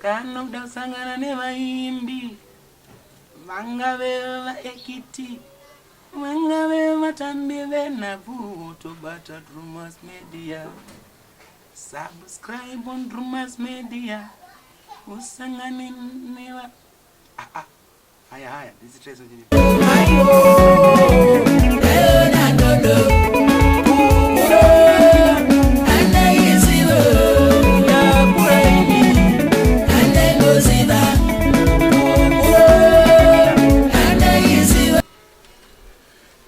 Kana kuda kusangana nevaimbi vangave vaekiti vangave vatambi venhabvu tobata Drewmas Media. Subscribe on Drewmas Media usangane neva ah, ah. Haya haya, this is Trace Engineer.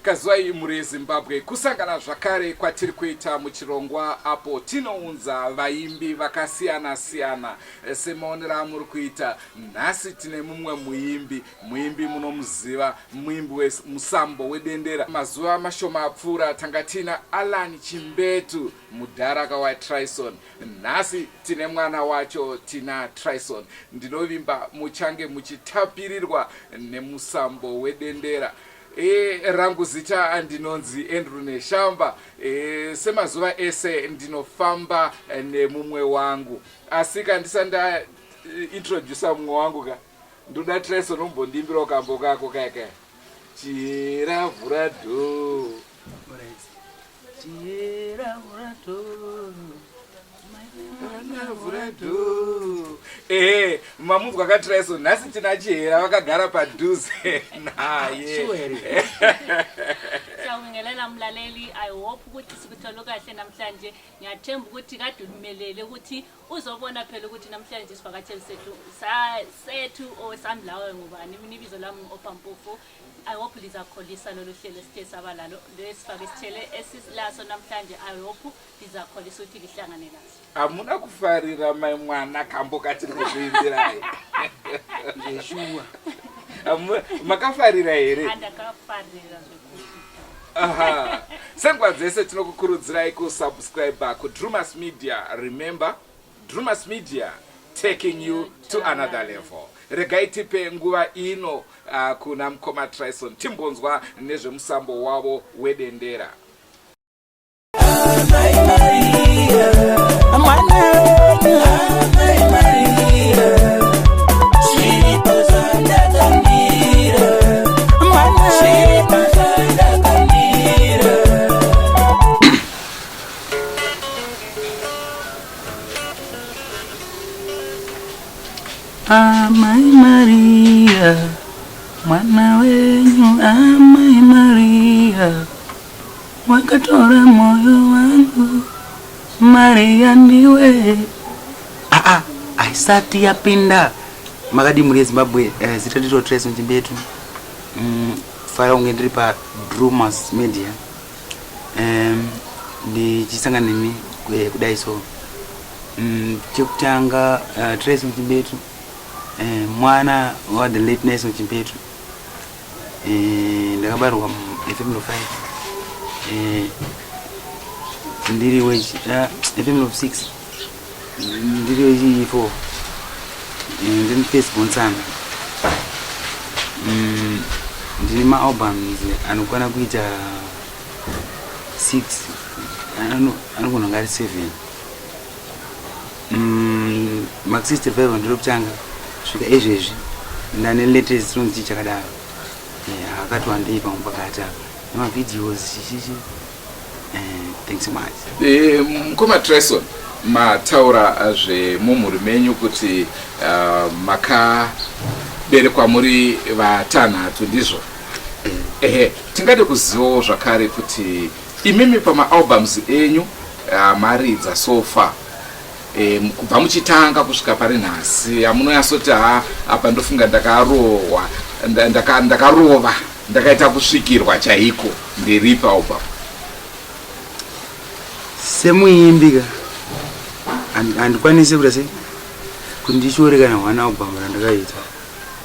Kazwai mhuri yeZimbabwe kusangana zvakare kwatiri kuita muchirongwa apo tinounza vaimbi vakasiyana siyana semaonero amuri kuita nhasi tine mumwe muimbi muimbi munomuziva muimbi wemusambo wedendera mazuva mashoma apfuura tanga tiina Alan Chimbetu mudhara waTryson nhasi tine mwana wacho tina Tryson ndinovimba muchange muchitapirirwa nemusambo wedendera E, rangu zita ndinonzi Andrew Neshamba. E, semazuva ese ndinofamba nemumwe wangu, asi ka ndisati nda e, introducer mumwe wangu ka ndoda Tryson umbondiimbirawo kambo kako kaya kaya chihera vhura dhoo. Chihera vhura dhoo. Ehe, mamunzwa kaTryson, nhasi tina Chihera vakagara padhuze naye. Siyabingelela mlaleli, I hope ukuthi sikuthole kahle namhlanje. Ngiyathemba ukuthi kade ulimelele ukuthi uzobona phela ukuthi namhlanje isivakatsheli sethu sethu owesami lawe ngubani. Mina ibizo lami ngu-Opa Mpofu. I hope lizakholisa lolu hlelo esithe saba lalo lesifake isithele esilaso namhlanje. I hope lizakholisa ukuthi lihlangane laso. Hamuna kufarira mai mwana kambo katiri kukuimbirai? Zveshuwa. Makafarira here? Andakafarira zvekuti. Aha. Senguva dzese tinokukurudzirai kusubscribe kuDrewmas Media. Remember, Drewmas Media taking you to another level. Regai tipe nguva ino kuna mukoma Tryson timbonzwa nezvemusambo wavo wedendera. Amai Maria, mwana wenyu Amai Maria, wakatora moyo wangu Maria ndiwe. Aa, haisati yapinda. Makadii mhuri yeZimbabwe, zita ndiro Tryson Chimbetu. Fara kunge ndiri pa Drewmas Media. Ndichisangana nemi kudai so. Chekutanga Tryson Chimbetu, mwana wa the late Nelson Chimbetu. Ndakabarwa mu family of 5. Ndiri wechi family of 6. Ndiri wechi 4. Ndini first born son. Ndine ma albums anokwana kuita 6, anogona kunge ari 7. Maxi 65 ndiri kutanga svika izvezvi ndane latest inonzi chii chakadaro. Akati wandei pamwe pakati apa nemavideos chichichi. Thanks so much. Mukoma Tryson, mataura zvemumhuri menyu kuti makaberekwa muri vatanhatu, ndizvo? Ehe, tingade kuzivawo zvakare kuti imimi pamaalbums enyu maridza so far, kubva muchitanga kusvika pari nhasi, amunonyatsoti ha apa ndofunga ndakarohwa, ndakarova, ndakaita kusvikirwa chaiko, ndiripi album? Semuimbi ka handikwanisi kuita sei kuti ndishore kana one album randakaita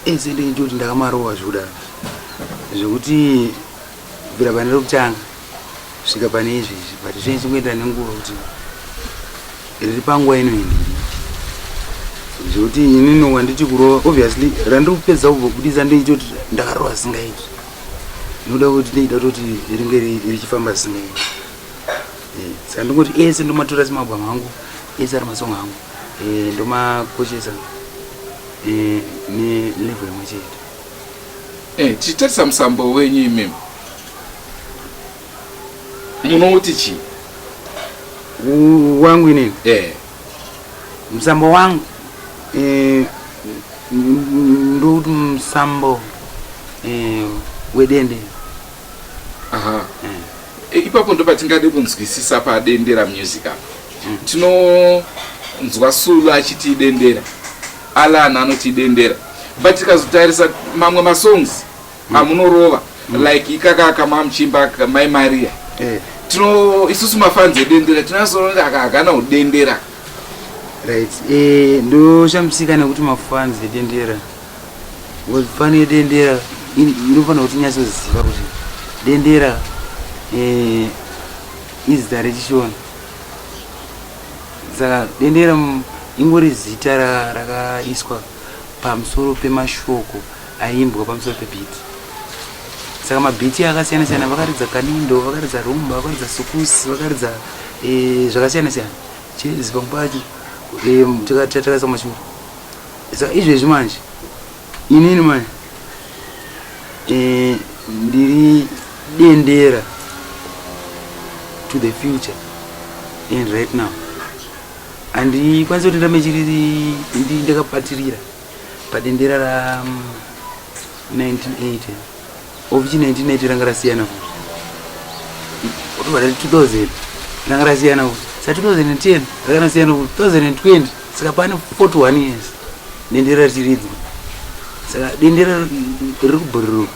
ese ndinge kuti ndakamarova zvekudaro, zvekuti kubvira pane rokutanga kusvika pane izvezvi, but zvinenge chingoenderana nenguva kuti riri panguva ino indiri, zvekuti inini wanditi kurova obviously randiri kupedza kubudisa ndeichiti ndakarova zvisingaiti, ndinoda kuti ndeida kutoti ringe richifamba zvisingaiti. Saka ndingoti ese ndomatora semaalbum angu, ese ari masong angu, ndomakoshesa. Nelevel imwe chete. Tichitarisa musambo wenyu imimi, munouti chii? Wangu inini? Musambo wangu ndouti musambo wedende. Aha. Ipapo ndo patingade kunzwisisa paDendera Music apa. Tinonzwa Sulu achiti dendera, Alan anoti dendera, but tikazotarisa mamwe masongs amunorova, like ikakaka mamuchimba Mai Maria, tino isusu mafans edendera tinazoona aka hakana udendera. Right, ndoshamisika nekuti mafans edendera, fan yedendera inofanira kuti inyatsoziva kuti dendera izita rechiShona. Saka dendera ingori zita rakaiswa pamusoro pemashoko aimbwa pamusoro pebeat. Saka mabeats akasiyana siyana, vakaridza kanindo, vakaridza rumba, vakaridza soukous, vakaridza zvakasiyana siyana, jazz pamwe pacho, takaisa kumashure. Saka izvezvi manje inini manje ndiri dendera to the future and right now. Handikwanisi kuti ndambe chiriri ndakabatirira padendera ra 1980, of which 1980 ranga rasiyana futi, otobva rati 2000 ranga rasiyana futi, sa 2010 rakanasiyana futi, 2020. Saka pane 41 years dendera richiridzwa. Saka dendera riri kubhururuka,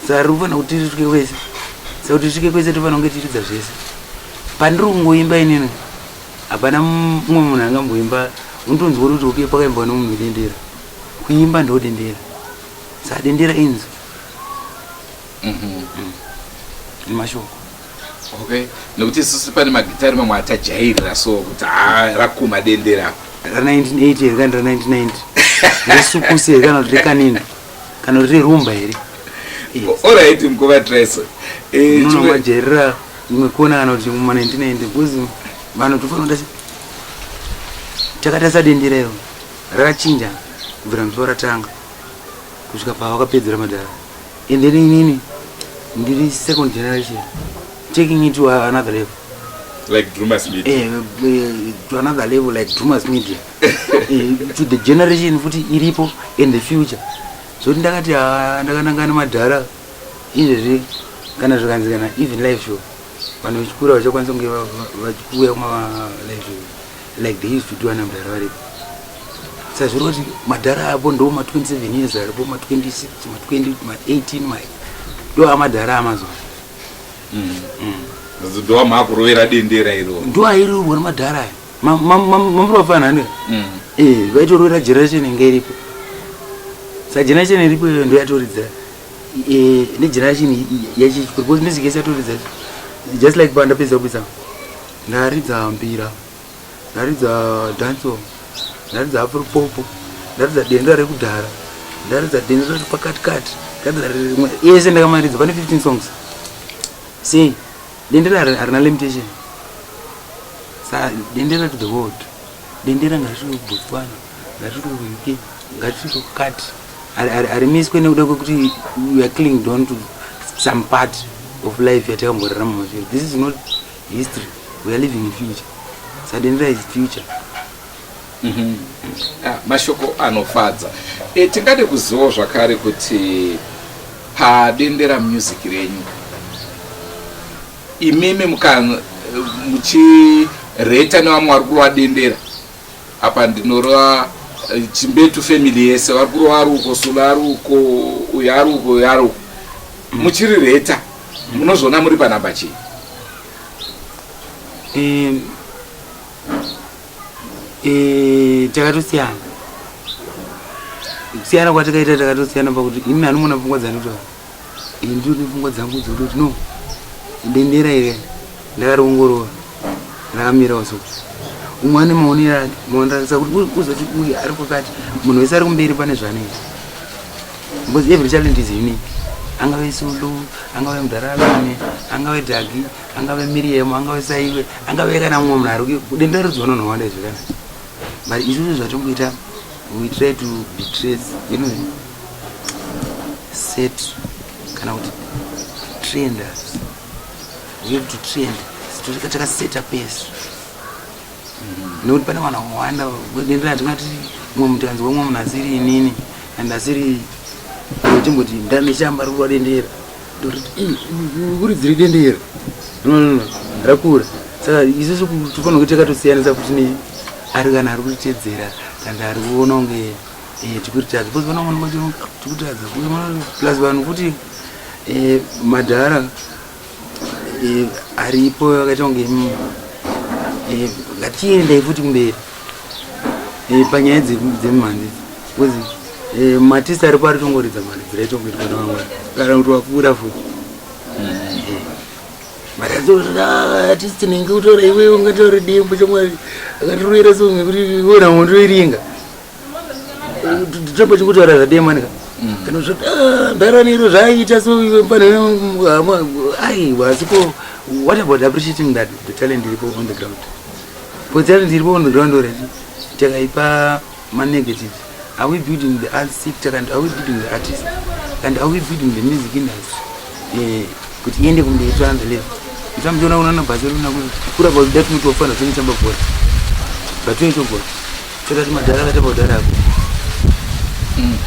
saka riri kufanira kuti risvike kwese. Saka kuti risvike kwese, tofanira kunge tichiridza zvese. Pandiri kungoimba inini, hapana mumwe munhu angamboimba unotonzwa kuti okay, pakaimbwa nomunhu wedendera. Kuimba ndo dendera, saka dendera inzwi nemashoko. Okay, nekuti isusu pane magitari mamwe atajairira, so kuti ha, rakuma dendera apa. Ra1980 here kana ra1990, resoukous here kana kuti rekanini kana kuti rerumba here? Yes. Alright, mukova Tryson. Unonomajairira imwe kona kana kuti muma 1990, because vanhu tofanira kuti takatarisa dendera iro rakachinja kubvira musi waratanga kusvika pawakapedzera madhara. And then inini ndiri second generation taking it to another level. Like Drumas Media. To another level like Drumas Media, to the generation futi iripo in the future. Zoti ndakati ha, ndakananga nemadhara izvezvi, kana zvikanzi kana even live show, vanhu vechikura vachakwanisa kunge vachiuya kuma live show like they used to do ana mudhara varipo. Saka zviri kuti madhara apo ndo ma 27 years aripo, ma 26, ma 20, ma 18, ma ndo amadhara amazuva. Ndo maakurovera dendera iro. Ndo airirwa nemadhara aya mamuri. Vaitorovera generation inge iripo. Saka generation iripo iyoyo ndo yatoridza negeneration yachechikuru, because music yese yatoridza. Just like pandapedza kuisa, ndaridza mbira, ndaridza dancehall, ndaridza afropop, ndaridza dendera rekudhara, ndaridza dendera repakati kati, ndaridza rimwe yese ndakamaridza. Pane 15 songs. Sei dendera harina limitation. Sa dendera to the world, dendera ngarisvike kuBotswana, ngarisvike kuUK, ngarisvike kukati, harimiswe nekuda kwekuti we are clinging on to some part of life yatakamborarama mashure. This is not history, we are living in future. Sa dendera is future. Ah, mashoko anofadza. Tingade kuzivawo zvakare kuti paDendera Music renyu imimi muchireta nevamwe vari kurova dendera apa, ndinorova Chimbetu family yese vari kurova, ari uko Sula, ari uko uyo, ari uko uyo, ari uko, muchirireta munozviona muri panhamba chii? Takatosiyana. Kusiyana kwatakaita, takatosiyana pakuti ini hanomona pfungwa dzandinotaura, ini ndine pfungwa dzangu dzekutoti no, dendera iri ndakariongorora rakamirawo so. Umwe ane maonero ake, maonero ake. Saka kuti uzoti uyu ari kwakati, munhu wese ari kumberi pane zvaanoita, because every talent is unique. Angave Sulu, angave Mudharalane, angave Dhagi, angave Miriam, angave Saiwe, angave kana mumwe munhu ari dendera ridzwa nonhowanda izvo kana. But isusu zvatingoita We try to be trace, you know, set kana kuti trenders. We have to trend takaseta pace, nekuti pane vanhu vakawanda. Dendera tingati mumwe mutanzi wemumwe munhu asiri inini and asiri timboti ndaneshamba rikuva dendera, ndoti kuridziri dendera no rakura. Saka isusu tofanira kuti takatosiyanisa kuti ne ari kana ari kutitedzera kana ari kuona kunge tikuritadza, because vana vana tikutadza. Plus vanhu kuti madhara aripo vakaita kunge ngatiendai futi kumberi panyaya dzemimhanzi, because maartist aripo ari tongoridza maridziro aitongoitwa nevamwe kana kuti wakura futi. Artist nenge kutora iwe ungataure dembo chamwari akatiroera song yekuti iwona mundoiringa tombo chikutaura zvademanika kana zvoti ndaraniro zvaiita so iwe pane aiwa. Asi ko what about appreciating that the talent iripo on the ground? Because talent iripo on the ground already takaipa manegative. Are we building the art sector and are we building the artist and are we building the music industry kuti iende kumberi to another level? Muchamuchiona kunana Barcelona kura kuda tinotofana tinotamba bhora, but toito bhora totati madhara akatamba kudhara ako.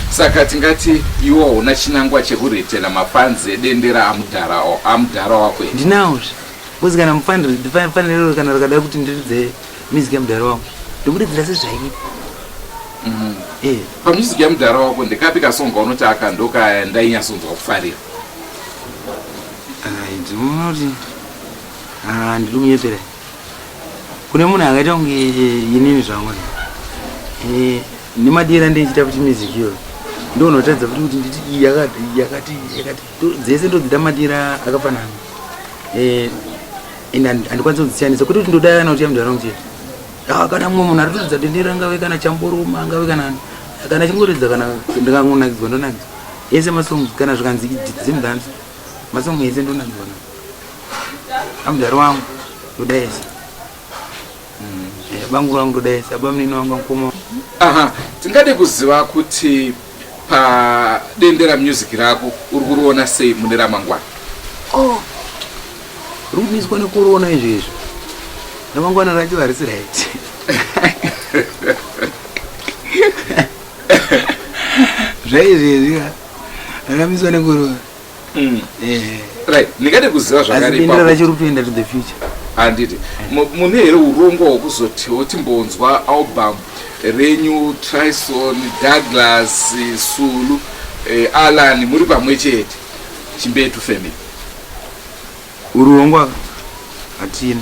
Saka tingati iwo hauna chinangwa chekuretena mafans edendera amudhara wako here? Ndinawozve, because kana mufaniriro kana rikada kuti ndiridze music yamudhara wangu, ndokuridzira sezvairi. Pamusic yamudhara wako ndekapi kasong kaunoti aka ndoka ndainyatsonzwa kufarira? Ai, ndinoona kuti ndiri kunyepera kune munhu akaita kunge inini zvangu. Nemadira ndichiita kuti music iyoyo ndonotadza futi kuti nditi iyi yakati yakati yakati. Dzese ndodzida madira akafanana. And handikwanisi kudzisiyanisa kuti ndoda kana kuti yamudhara wangu chete. Ah, kana mumwe munhu ari kutoridza dendera, angave kana chamboroma, angave kana chingoridza, kana ndikangonakidzwa ndonakidzwa ese masongs. Kana zvikanzi zimdance, masong ese ndonakidzwa nawo. Amudhara wangu ndoda ese. Bangu vangu ndoda ese, abamunini wangu, mukoma. Aha, tingade kuziva kuti padendera music rako uri kuriona sei mune ramangwana? Oh, riri kumiswa nekorona izvezvi. Ramangwana racho harisi right zvaizvezvi, rakamiswa nekorona. Right, ndingade kuziva Asi zvakare dendera ipapo. Racho riri kutoenda to the future. Handiti mune here urongwa hwekuzotiwo timbonzwa album renyu, Tryson, Douglas, Sulu, Alan, muri pamwe chete, Chimbetu family? Urongwa hatina.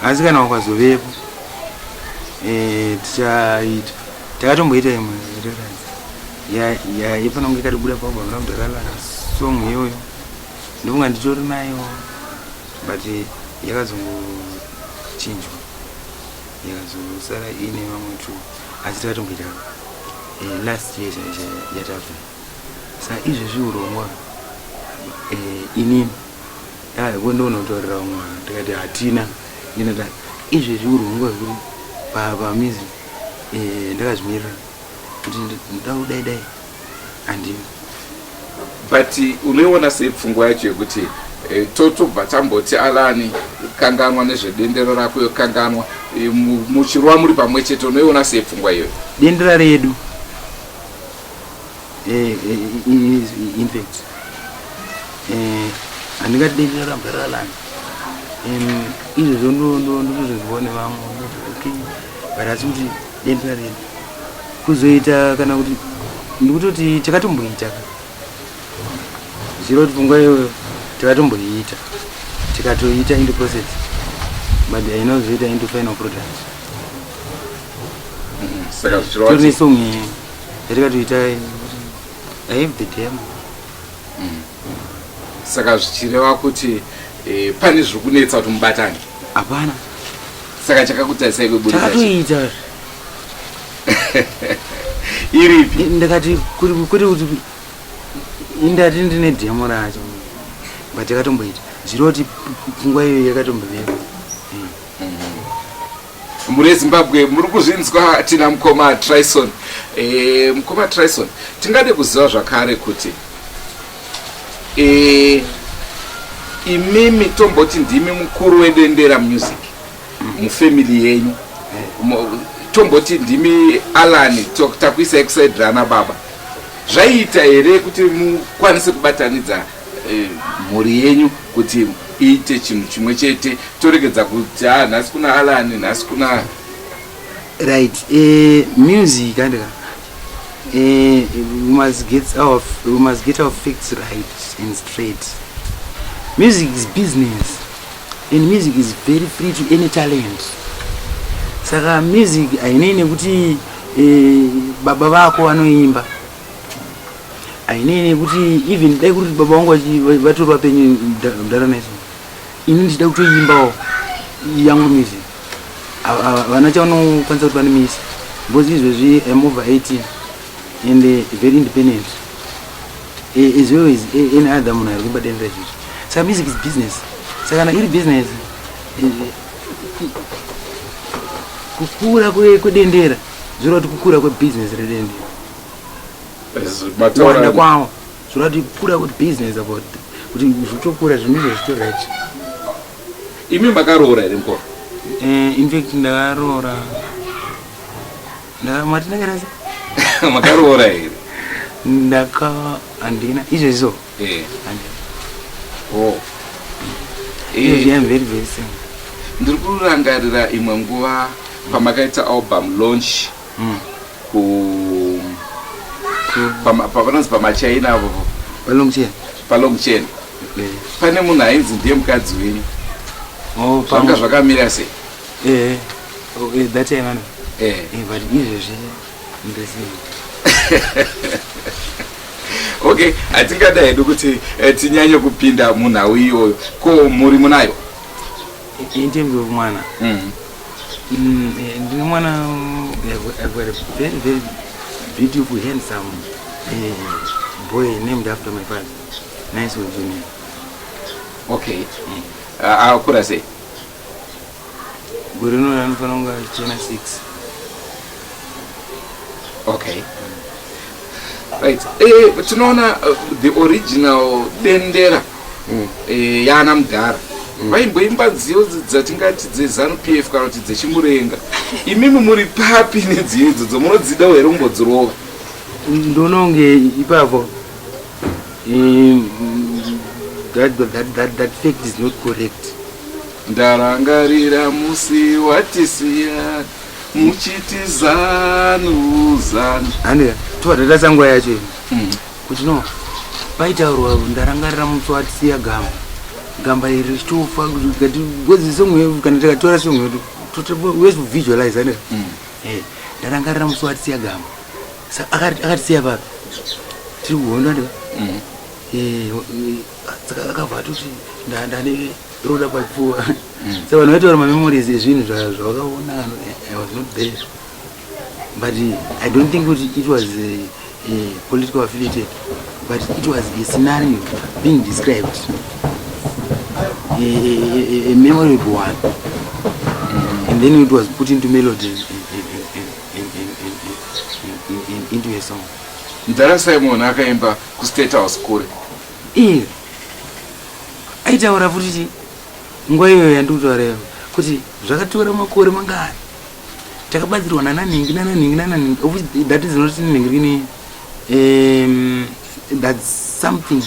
Asi kana wakazovepo tichaita. Takatomboita imwe reference yafanira kunge ikatobuda paalbum ramudharala, song iyoyo ndofunga nditori nayo, but yakazongochinjwa yakazosara iine vamwe two. Asi takatomboita last year yatabva. Saka izvezvi urongwa inini ndonotaurira vamwe vanhu ndikati hatina. Ndinota izvezvi urongwa hwekuti pamusic ndakazvimirira kuti ndoda kudai dai handina. But unoiona sei pfungwa yacho yekuti totobva tamboti Alani kanganwa nezvedendero rako, yokanganwa muchirova muri pamwe chete? Unoiona sei pfungwa iyoyo? Dendera redu in fact handingati dendera rambwa raAlani. Izvozvo ndotozvinzwawo nevamwe, okay, but asi kuti dendera redu kuzoita kana kuti ndikutoti takatomboita zviro kuti pfungwa iyoyo takatomboiita, tikatoita into process, but haina kuzoita into final product. Saka zvichireva Tori kuti nesong yatikatoita. I have the demo. Saka zvichireva kuti pane zviri kunetsa kuti mubatane? Hapana. Saka chakakutarisai kuburitsa Takatoita. Iripi? Ndakati kwete kuti indati ndine demo racho, but takatomboita zviro kuti pfungwa iyoyo yakatombovepo. Mhuri yeZimbabwe, muri kuzvinzwa, tina mukoma Tryson. Mukoma Tryson, tingade kuziva zvakare kuti imimi tomboti ndimi mukuru weDendera Music mufamily yenyu. Tomboti ndimi Alan, takuisai kuside rana baba. Zvaiita here kuti mukwanise kubatanidza mhuri yenyu kuti iite chinhu chimwe chete, toregedza kuti a nhasi kuna Alan, nhasi kuna Right, music andika, we must get our facts right and straight. Music is business and music is very free to any talent. Saka music hainei nekuti baba vako vanoimba, hainei nekuti even dai kuri kuti baba vangu vatori vapenyu, mudhara Naison, ini ndichida kutoimbawo yangu music, vana chavanokwanisa kuti vanomisa, because izvezvi I'm over 18 and very independent, as well as any other munhu ari kuimba dendera izvizvi. Saka music is business. Saka kana iri business, kukura kwedendera zvoreva kuti kukura kwebusiness redendera, kuwanda kwawo zvoreva kuti kukura kwebusiness, about kuti zvitokura, zvinhu izvo zvito right. Imi makaroora here, mukoma? In fact ndakaroora. Mati ndakarasa? Makaroora here? Ndaka, handina izvezvo. Handina. Oh. Izvezvi I'm very very single. Ndiri kurangarira imwe nguva pamakaita album launch ku pavanonzi pamachaina avo. Palong Chain. Palong Chain. Pane munhu ainzi ndiye mukadzi wenyu. Oh, zvanga zvakamira sei? Oh, that time ano. But izvezvi ndiri single. Okay, hatingada hedu kuti tinyanye kupinda munhau iyoyo. Ko muri munayo? In terms of mwana? Ndine mwana. I've got a very very beautiful, handsome boy named after my father, Nice Junior. Okay, akura sei? Gore rino anofanira kunge achichena 6. Okay, right. Tinoona the original Dendera yana mudhara vaimboimba nziyo dzatingati dzeZANU PF kana kuti dzechimurenga. Imimi muri papi nenziyo idzodzo? Munodzidawo here kumbodzirova? Ndoona kunge ipapo that fact is not correct. Ndarangarira musi watisiya muchiti ZANU, ZANU. Handika, tobva tatarisa nguva yacho iyi kuti no, paitaurwa "Ndarangarira musi watisiya gamba", gamba iri richitofa because song yedu, kana tikatora song yedu, we have to visualize, handika? Ndarangarira musi watisiya gamba. Saka akatisiya papi? Tiri kuhondo, handika? Saka akabva atoti ndane roda pachipfuva. Saka vanhu vaitaura mamemories ezvinhu zvavakaona kana I was not there, but I don't think kuti it was a political affiliated, but it was a scenario being described, a memorable one, and then it was put into melody and into a song. Mudhara Simon akaimba kuState House kure. Iye aitaura futi chi nguva iyoyo yandikutaura iyo kuti zvakatora makore mangani takabatsirwa nananhingi nananhingi nananhingi, of which that is not nhingirini, that's something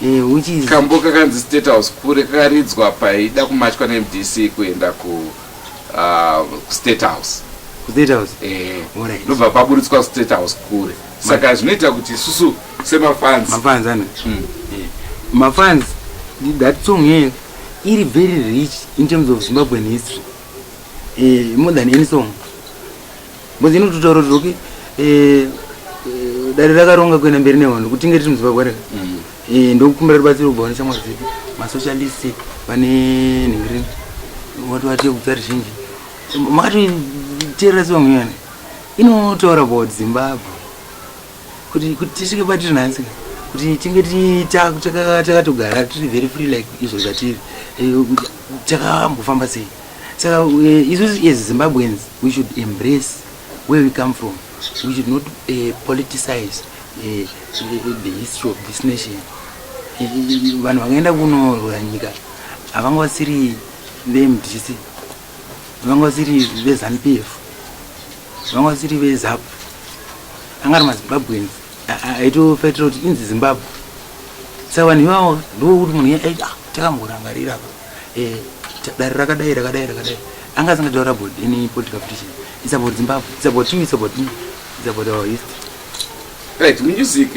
which is Kambo kakanzi "State House Kure" kakaridzwa paida kumatchwa neMDC kuenda kuState House. State House. Alright. Ndobva paburitswa "State House Kure". Saka zvinoita kuti isusu semafans Mafans ano. Mafans, that song here iri very rich in terms of Zimbabwean history, more than any song, because inototaura kuti okay, dare rakaronga kuenda mberi nehondo kuti tinge tiri muZimbabwe reka. Ndokukumbira rubatsiro kubva kune shamwari dzedu, masocialist, vane nhingirini, vati vatiyekutsa rizhinji. Makatoiteerera song iyani, inotaura about Zimbabwe, kuti tisvike patiri nhasi, kuti tinge takatogara tiri very free like izvo zvatiri, takambofamba sei. Saka isusu as Zimbabweans, we should embrace where we come from. We should not politicize the history of this nation. Vanhu vakaenda kunorwira nyika havanga vasiri veMDC, vanga vasiri veZANU PF, vanga vasiri veZAPU, anga ari maZimbabweans aitofaitira kuti inzi Zimbabwe. Saka vanhu ivavo ndokuti munhu aiti, "Ah, takamborangarira apa, dare rakadai, rakadai, rakadai." Anga asingataura about any political affiliation. It's about Zimbabwe, it's about you, it's about me, it's about our history. Right, music,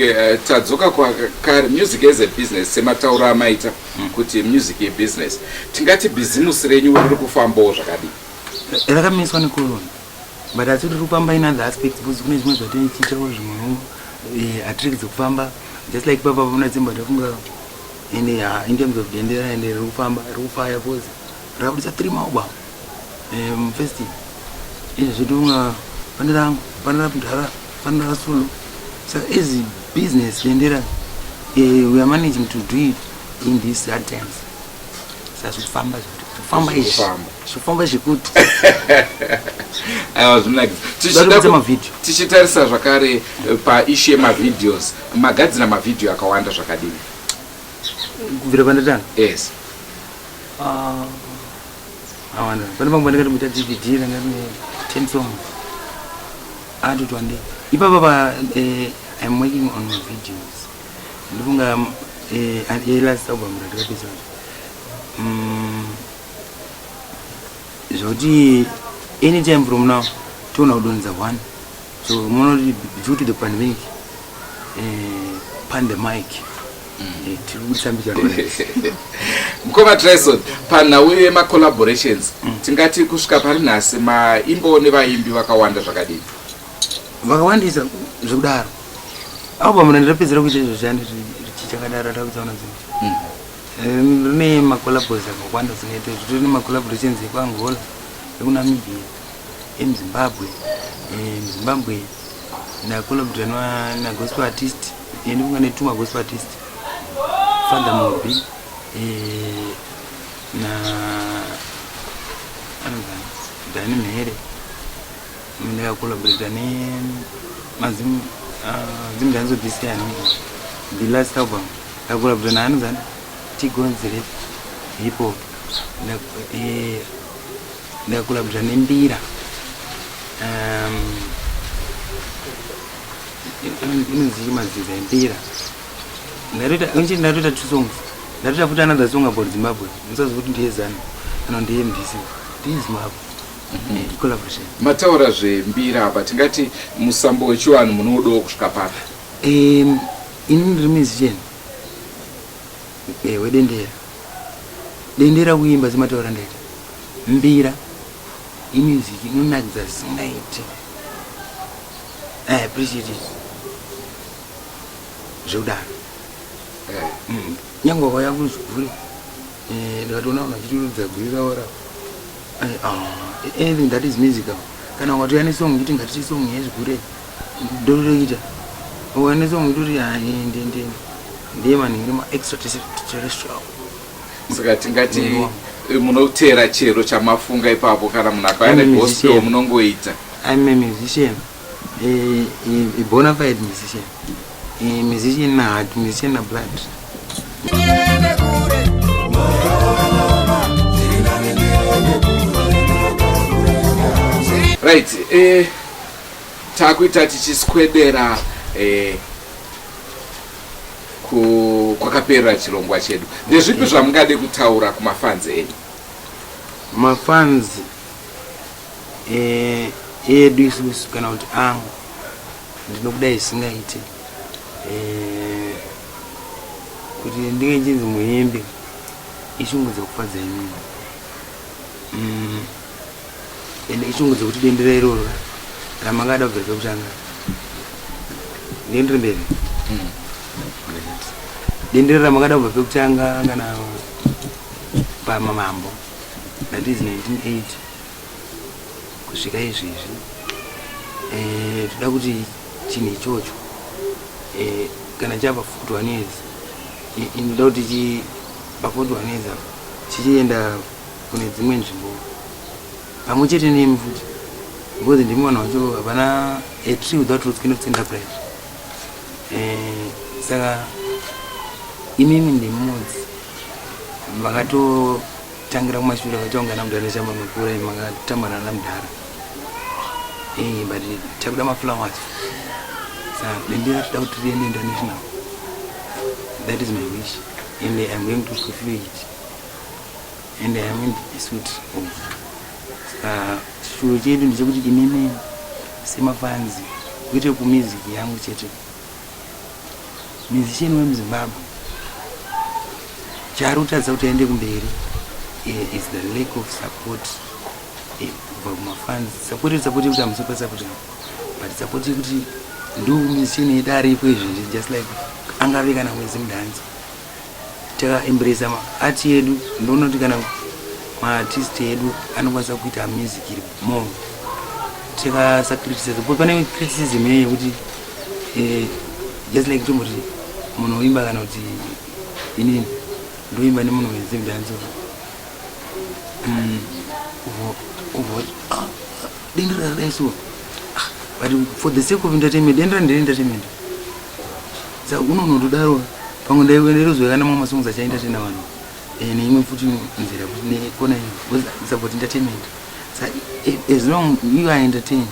tadzoka kwakare, music as a business, sematauro amaita kuti music ibusiness. Tingati bhizimusi renyu riri kufambawo zvakadii? Rakamiswa necorona, but asi riri kufamba in other aspects, because kune zvimwe zvatinochiitawo, zvimwewo hatiregedze kufamba, just like papa pamuna tsimba tafunga. And in terms of Dendera, ende riri kufamba, riri kufaya, because rakabudisa three maalbum first. Izvo tofunga pane rangu, pane ramudhara, pane rasulu. Saka as business, Dendera, we are managing to do it in these hard times. Saka zvikufamba, zvekufamba izvi. Zvikufamba. Zvikufamba zvekuti Aiwa, zvinonakidza. Tichida mavhidhiyo. Tichitarisa zvakare paissue yemavideos, magadzira mavhidhiyo akawanda zvakadini? Kubvira pandatanga? Yes. Ah, awanda. Pane pamwe pandakati DVD ranga rine 10 songs, atoti wandei ipapa pa I'm working on my videos. Ndifunga last album ratakapedza kuti zvokuti anytime from now toona kudonhedza one. So munoti due to the pandemic, pandemic, tiri kubudisa mbichana. Mukoma Tryson, panhau yemacollaborations, tingati kusvika pari nhasi maimbo nevaimbi vakawanda zvakadini? Vakawandisa zvekudaro. Album randapedzera kuita izvo zviyani chichakadaro rakuitsaona zvinhu rine macollabos akawanda singaite. Zvitori nemacollaborations ekuAngola, ekuNamibia, emuZimbabwe. Muzimbabwe ndacollaborata nagospel artist, ndifunga netwo magospel artist, Father Mobi na anonzani Dani Mhere. Ndikacollaborata nemazim Zimdanzo this year, the last album ndacollaborata naanonzani Tigonzire hip hop. Ndakacollaborata nembira, inonzi madzinza embira. Ndatoita two songs, ndatoita futi another song about Zimbabwe. Musazi kuti ndiyeZANU kana ndiyeMDC, ndiyeZimbabwe collaboration. Mataura zvembira apa, tingati musambo wechivanhu munoudawo kusvika papi? Ini ndiri musician wedendera. Dendera kuimba semataura ndaita, mbira imusic inonakidza zvisingaiti. I appreciate it zvekudaro. Nyange wakauya kuzvigure, ndikatoona vanhu vachitoridza guri ravo ravo, anything that is musical. Kana ukatouya nesong kuti ngatite song yezvigure, ndotoita. Ukauya nesong itoti ndende ndiye manhingi maextraterrestrial. Saka tingati munoteera chero chamafunga ipapo, kana munhu akauya I'm a negospel musician. munongoita? I'm a musician, a bona fide musician, a musician na heart, musician na blood. Ndiende kure, mama, ndinani ndiende kure, ndinogara kure. Right, takuita tichiswedera kwakaperera chirongwa chedu. Ndezvipi zvamungade kutaura kumafans enyu? Mafans edu isusu, kana kuti angu, ndinokudai zvisingaiti. Kuti ndinge nchinzi muimbi ishungu dzekufadza imini, ende ishungu dzekuti dendera iroro ramakada kubvira pekutanga ndiendere mberi. Right. Dendera ramakada kubva pekutanga kana pamamambo, that is 1980 kusvika izvezvi, toda kuti chinhu ichocho, kana chava 41 years, inoda kuti pa 41 years apa chichienda kune dzimwe nzvimbo. Pamwe chete nemi futi. Because ndimi vanhu vacho hapana a tree without roots cannot stand upright. Eh, saka imimi ndimudzi vakatotangira kumashure vakaita mudhara neshamba mukura makatambana namudhara. Eh, but takuda maflowers. Saka dendera toda kuti riende international. That is my wish and I'm going to fulfill it. And I am in the pursuit of. Saka chishuwo chedu ndechekuti imimi semafanzi kwete kumusic yangu chete. Musician wemuZimbabwe chaari kutadza kuti aende kumberi eh, is the lack of support eh, kubva kumafans. Support support yekuti hamusopa support but support yekuti ndo musician yedu aripo izvezvi just like angave kana weZimdance takaembresa maart yedu ndoona kuti kana maartist edu anokwanisa kuita music iri more tikasacriticise but pane criticism yeye yekuti eh, just like tomboti munhu oimba kana kuti inini ndoimba nemunhu weZimdance ubva ah, dendera rakadai so. Ah, but for the sake of entertainment, dendera ndere entertainment, saka unonotodaro pamwe ndairozoekana mamwe masongs achaentertaina vanhu. Eh, neimwe futi nzira futi nekona iyo because it's about entertainment. Saka as long you are entertained,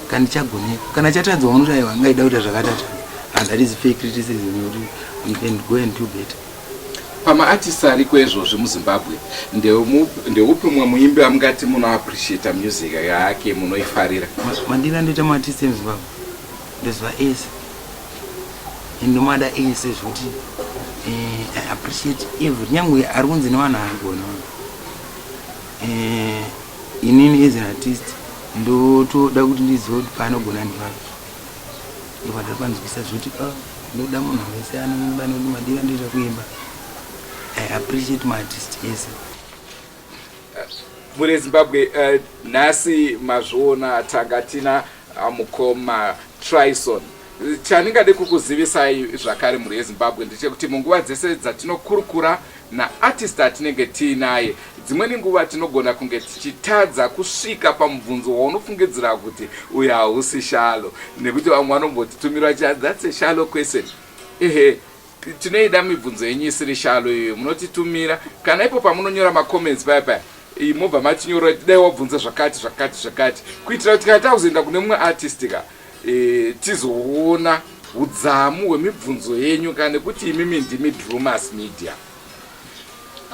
kana chagoneka kana chatadzwa unoti aiwa, angaida kuita zvakatata, and that is fair criticism yekuti you can go and do better. Pamaartist ariko izvozvi muZimbabwe, ndeupi mumwe muimbi wamungati munoappreciata music yake, munoifarira? Mandiri andoita maartist emuZimbabwe ndoziva ese, ndomada ese zvekuti eh, I appreciate every, nyangwe ari kunzi nevanhu agona. Eh, inini as an artist ndotoda kuti ndizive kuti paanogona ndipapi, ndobva panzwisa zvekuti ah, ndoda munhu wese anoimba nekuti madira ndoita kuimba. I appreciate maartist ese. Mhuri yeZimbabwe, nhasi mazviona, tanga tina mukoma Tryson. Chandingade kukuzivisai zvakare, mhuri yeZimbabwe, ndechekuti munguva dzese dzatinokurukura naartist atinenge tiinaye, dzimweni nguva tinogona kunge tichitadza kusvika pamubvunzo waunofungidzira kuti uyu hausi shallow, nekuti vamwe vanombotitumira vachi, "That's a shallow question." Ehe, tinoida mibvunzo yenyu isiri shallow iyoyo. Munotitumira kana ipo pamunonyora macomments paya paya, mobva matinyora kuti dai wabvunza zvakati zvakati zvakati, kuitira kuti kana takuzoenda kune mumwe artist ka tizoona udzamu hwemibvunzo yenyu kana nekuti imimi ndimi Drumas Media.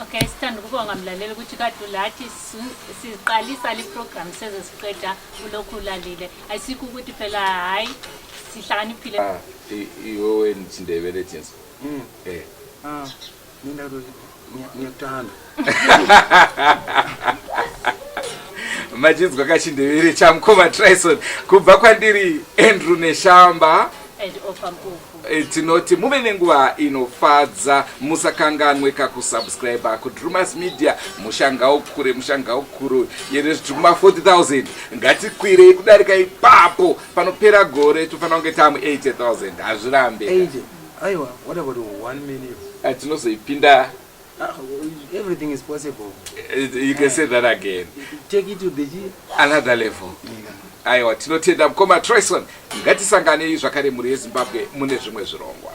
Okay, sithanda ukubonga mlaleli ukuthi kade ulathi siqalisa le program seze siqeda ulokhu ulalile. Ayisikho ukuthi phela hayi sihlakaniphile. Ah, iwewe chiNdebele chinso. Ah, nenda kuti ngiyakuthanda. Machinzwa kachiNdebele chamukoma Tryson. Kubva kwandiri Andrew Neshamba and Ofa Mpofu. Tinoti muve nenguva inofadza. Musakanganwe kakusubscribe kuDrumas Media. Mushanga ukure, mushanga ukuru yene zvitiri kuma 40,000, ngatikwirei kudarika ipapo. Panopera gore tofanira kunge tamu 80,000, hazvirambe. 80, aiwa, what about 1 million? Tinozoipinda. Ah, everything is possible. You can say that again. Take it to the G. Another level. Yeah. Aiwa, tinotenda mukoma Tryson. Ngatisanganei zvakare, mhuri yeZimbabwe, mune zvimwe zvirongwa.